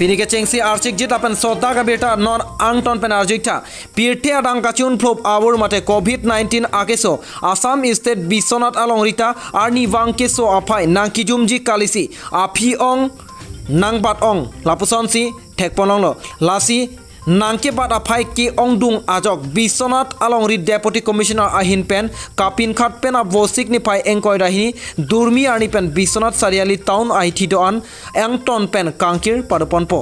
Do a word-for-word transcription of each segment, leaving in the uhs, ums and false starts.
Pini kechengsi arsikjit lapen sodak abirta non angton pen arjuitha. Pirthe adang kachun phlop avur mate covid nineteen akeso Assam State Biswanath alongri ta arnivang keso aphai nangkijumji kalisi aphi-ong nangbat-ong lapusonsi thekponlonglo. Lasi nangkebat aphai ke-ongdung ajok Biswanath alongri Deputy Commissioner ahin pen kapinkhat pen Vosik niphai ingkoi ra hini durmi arni pen Biswanath Chariali town ahithi do-an angton pen kangkir padoponpo.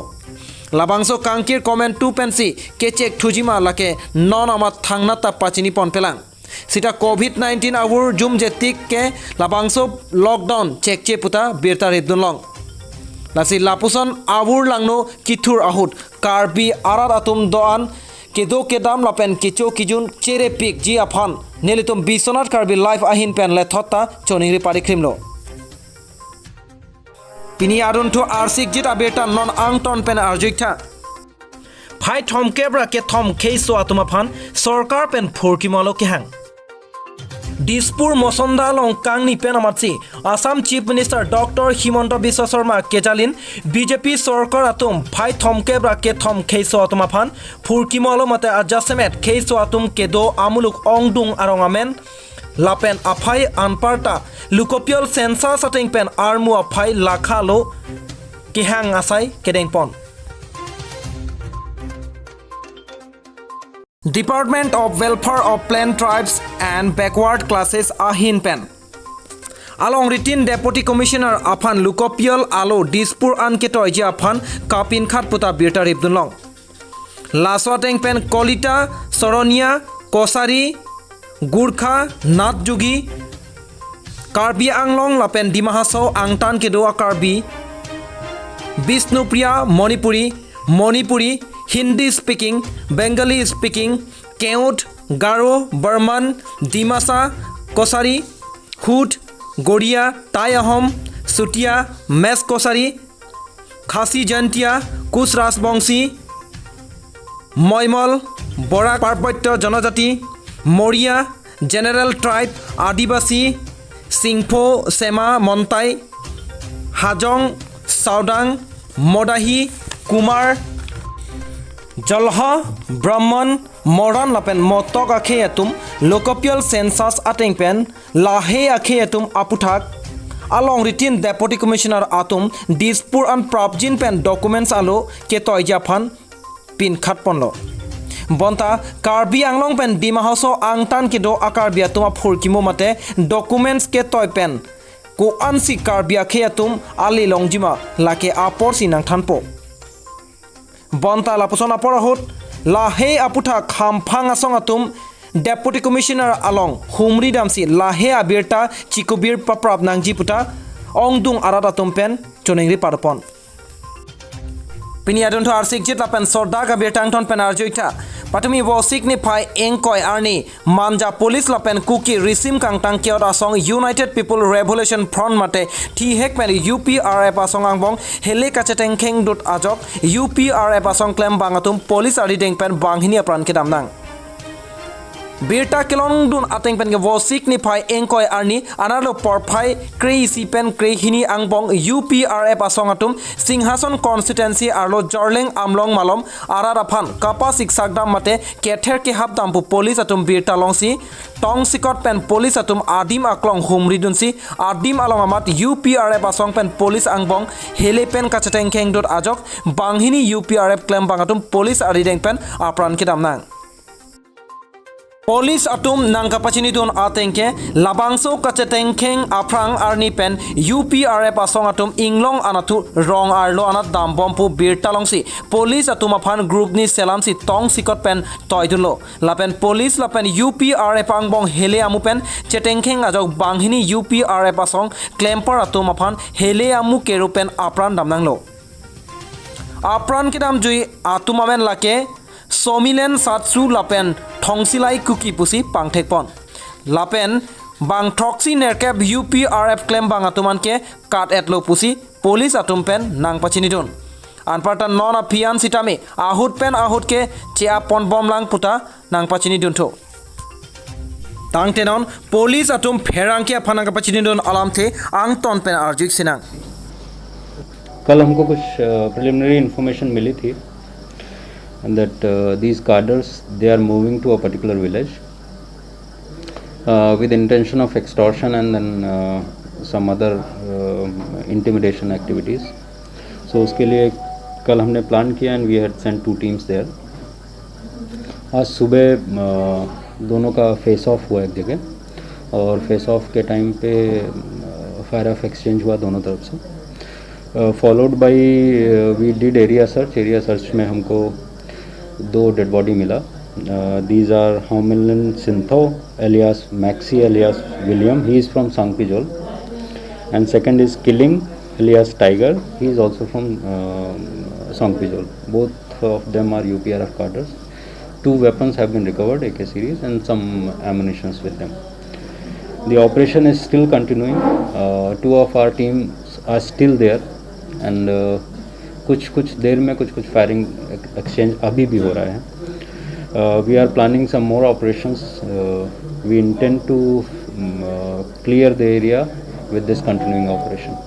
Labangso kangkir komantu pensi kechek thujima lake non amat thangnat ta pachiniponpelang. Sita covid nineteen avur jumjetik ke labangso lockdown chekche puta birta ripdunlong. Lasi lapuson avur langno kithur ahut Karbi arat atum do-an kedo kedam lapen kecho kijun cherepikji aphan nelitum Biswanath Karbi Live ahin pen lethot ta choningri parikrimlo. Pini adunthu arsikjit abirta non angton pen arjuitha. Phai thomkep ra kethom kheiso atum aphan sorkar pen phurkimo alo kehang. Dispur Mosonda along kangni pen amatsi Assam Chief Minister Doctor Himanta Biswa Sarma kejalin B J P sorkar atum phai thomkep ra kethom kheiso atum aphan phurkimo alo mate ajasemet kheiso atum kedo amuluk ongdung arong amen lapen aphai anparta Lokopiol census ateng pen armu aphai lakha alo kehang asai kedengpon. Department of Welfare of Plain Tribes and Backward Classes ahin pen alongritin Deputy Commissioner aphan Lokopiol alo Dispur an ketoiji aphan kapinkhat puta birta ripdunlong. Laso ateng pen Kolita, Soronia, Kosari, Gurkha, Nath Jogi, Karbi Anglong lapen Dima Hasao angtan kedo a-Karbi, Bishnupriya, Manipuri, Manipuri, Hindi speaking, Bengali speaking, Keot, Garo, Barman, Dimasa, Kosari, Hut, Goria, Tai Ahom, Sutia, Mes Kosari, Khasi Jaintia, Kuch Rajbongsi, Moimol, Borak Parbotya Janajati, Moria, General Tribe, Adibasi, Singpho, Sema, Montai, Hajong, Saodang, Modahi, Kumar, Jolha, Brahman, Moran lapen Motok akhei atum Lokopiol census ateng pen lahei akhei atum aputhak alongritin Deputy Commissioner atum Dispur an prapjin pen documents alo ketoiji aphan pinkhatponlo. Bonta Karbi Anglong pen Dima Hasao angtan kedo a-Karbi atum aphurkimo mate documents ketoi pen ko-ansi Karbi akhei atum ale longjima lake aporsi nangthanpo. Bonta lapuson apor ahut lahei aputhak hamphang asong atum Deputy Commissioner along humri damsi lahei abirta chikubir paprap nangji puta ongdung arat atum pen choningri padopon. Pini adunthu arsikjit lapen sodak abirta angton pen arjuitha. Patumi Vosik niphai ingkoi arni Manja Police lapen Kuki risim kangtang ke-ot asong United People Revolution Front mate thihek pen U P R F asong angbong hele kachetengkheng dut ajok U P R F asong klembang atum police arideng pen banghini apran kedamnang. Birta kelongdun ateng pen ke Vosik niphai ingkoi arni anerlo porphai kre-isi pen krehini angbong U P R F asong atum Singhason constituency arlo Jorleng Amlong malom arat aphan kapasiksak dam mate kether kehap dam pu police atum birta longsi tongsikot pen police atum adim aklong humridunsi adim along amat U P R F asong pen police angbong hele pen kachetengkheng dut ajok banghini U P R F klembang atum police arideng pen apran kedamnang. Police atum nangkapachinidun ateng ke labangso kachetengkheng aphrang arni pen U P R F asong atum inglong anatthu rong arlo anat dambom pu birta longsi police atum aphan group ni selamsi tongsikot pen toidunlo. Lapen police lapen U P R F angbong hele amu pen chetengkheng ajok banghini U P R F asong klemper atum aphan hele amu kerup pen apran damnanglo. Apran kedamjui atum amen lake Somilen Satsu lapen Thongsilai Kuki pusi pangthekpon. Lapen bang throksi nerkep U P R F klembang atum an ke kat-etlo pusi police atum pen nangpachinidun. Anparta non aphi an sitame ahut pen ahut ke che-apponbomlang puta nangpachinidunthu. Tangte non police atum pherangke aphan nangkapachinidun alamthe angton pen arjuik sinang. कल हमको कुछ preliminary information मिली थी that these cadres, they are moving to a particular village with intention of extortion and then some other intimidation activities. So उसके लिए कल हमने प्लान किया and we had sent two teams there. आज सुबह दोनों का फेस ऑफ हुआ एक जगह, और फेस ऑफ के टाइम पे फायर ऑफ एक्सचेंज हुआ दोनों तरफ से. Followed by, we did area search. Area search में हमको दो डेड बॉडी मिला. These are Hawmilin Syntho alias Maxi alias William. He is from Sangpijol. And second is Killing alias Tiger. He is also from Sangpijol. Both of them are U P R F cadres. Two weapons have been recovered, A K series, and some ammunitions with them. The operation is still continuing. Two of our teams are still there, and कुछ कुछ देर में कुछ कुछ firing exchange अभी भी हो रहा है. We are planning some more operations. We intend to clear the area with this continuing operation.